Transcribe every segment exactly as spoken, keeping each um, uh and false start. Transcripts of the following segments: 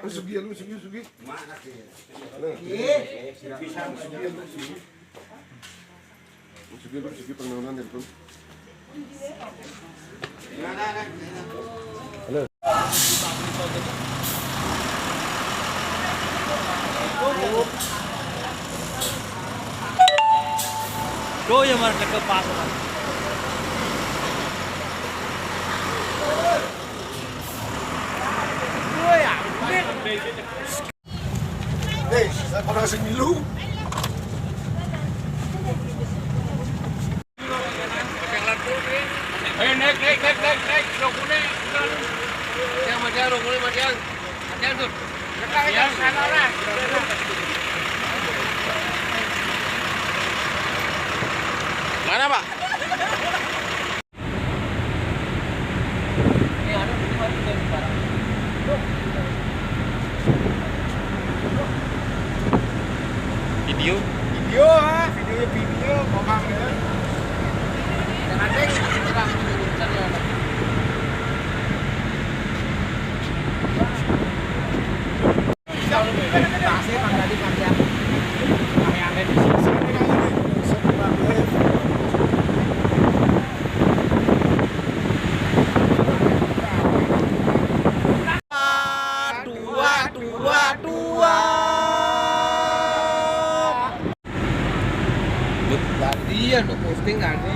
Sugi, lu sugi, sugi. Sugi, lu sugi, perkenalan dari pun. Halo. Tuh ya, mana ke pasar. Eh, saya pernah semilu. Eh, naik, naik, naik, naik, naik. Udah kuning, udah. Yang matian, udah kuning, matian. Matian tuh. Matian. Mana, Pak? Video. Video, ah, videonya video, ngomong ya. Jangan deh, kita Dua, dua, dua. Tadi ya, udah posting tadi.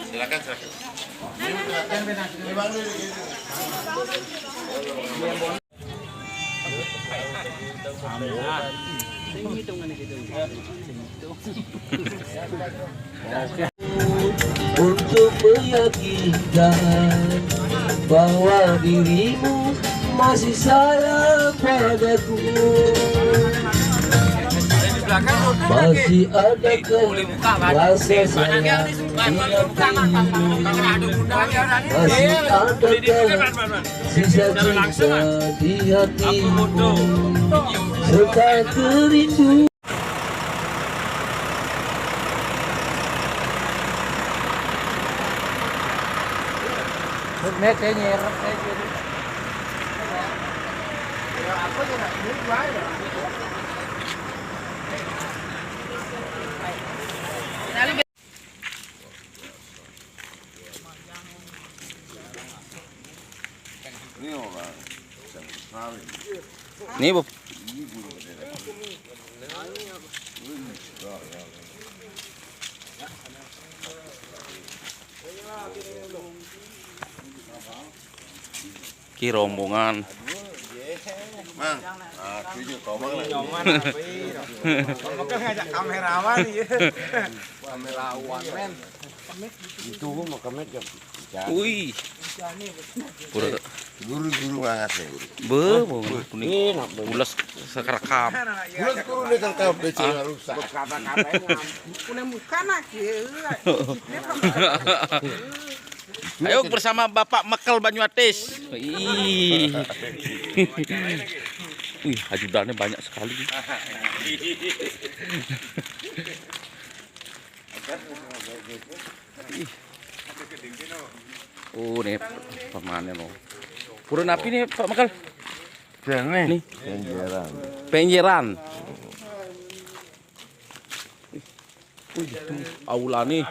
Silakan, silakan. Untuk meyakinkan bahwa dirimu masih sayang padaku, masih adakah rasa sayang di hatimu, masih adakah sisa cinta di hatimu, serta kerinduan. Net saya nyerep saya jadi. Ini orang. Ini, Bu. Ki rombongan. Mang, aku juga komang lah. Nyoman apa ini? Kamu kan ngajak kamerawan ya. Kamerawan, men. Itu gua mau kemet ya. Wih. Pura. Guru-guru banget nih, guru. Be, be, kuning. Enak, be. Pules sekerekam. Guru-guru nih kerekam, becek rusak. Punya muka nak ya. Ayo bersama Bapak Mekel Banyuatis. Ih. Wih, ajudannya banyak sekali. Ih. Oh, nih pemanen loh. Pura napi nih, Pak Mekel? Nih. Penjeran. Penjeran. Wih, itu aula nih.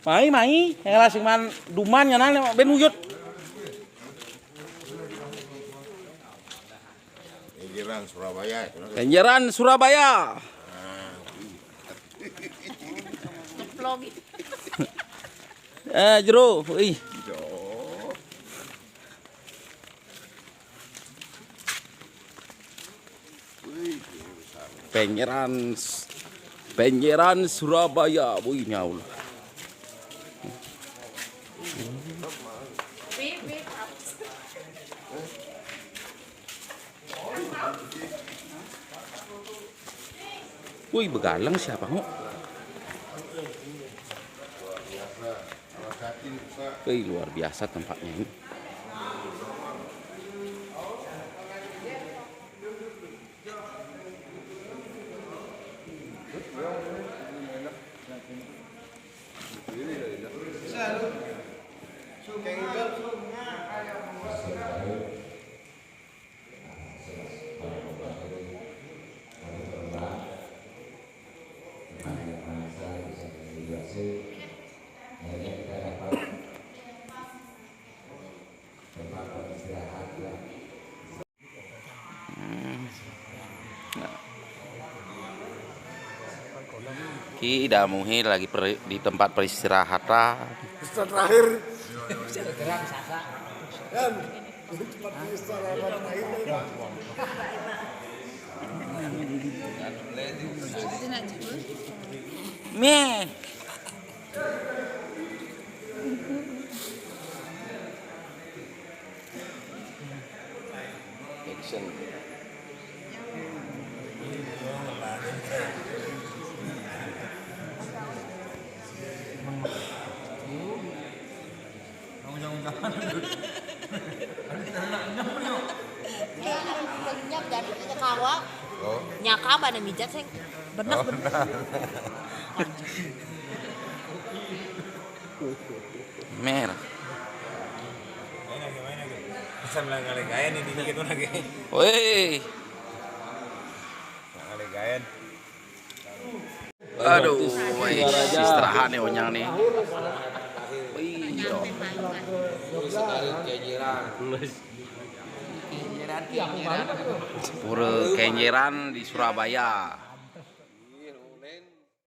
Mai, mai, yang lasing man duman nyanan ben uyut. Penjeran Surabaya. Penjeran Surabaya. Nah, eh, jero, wih. Penjeran, Penjeran Surabaya, wih, nyaul. Wih, begalang siapa, Ngo? Wih, luar biasa tempatnya ini. Ki Ida Muhi lagi peri- di tempat peristirahatan. Ustaz terakhir. Kan, di tempat peristirahatan terakhir. Meh. Action. Nyakap ada mijat, sing. Bener, bener. Mer. Main lagi, main lagi. Bisa bilang kali gaya nih, dikit lagi. Woi. Kali gaya. Aduh, woi, istirahat nih onyang nih. Wih, yo. Pura Kenjeran di Surabaya.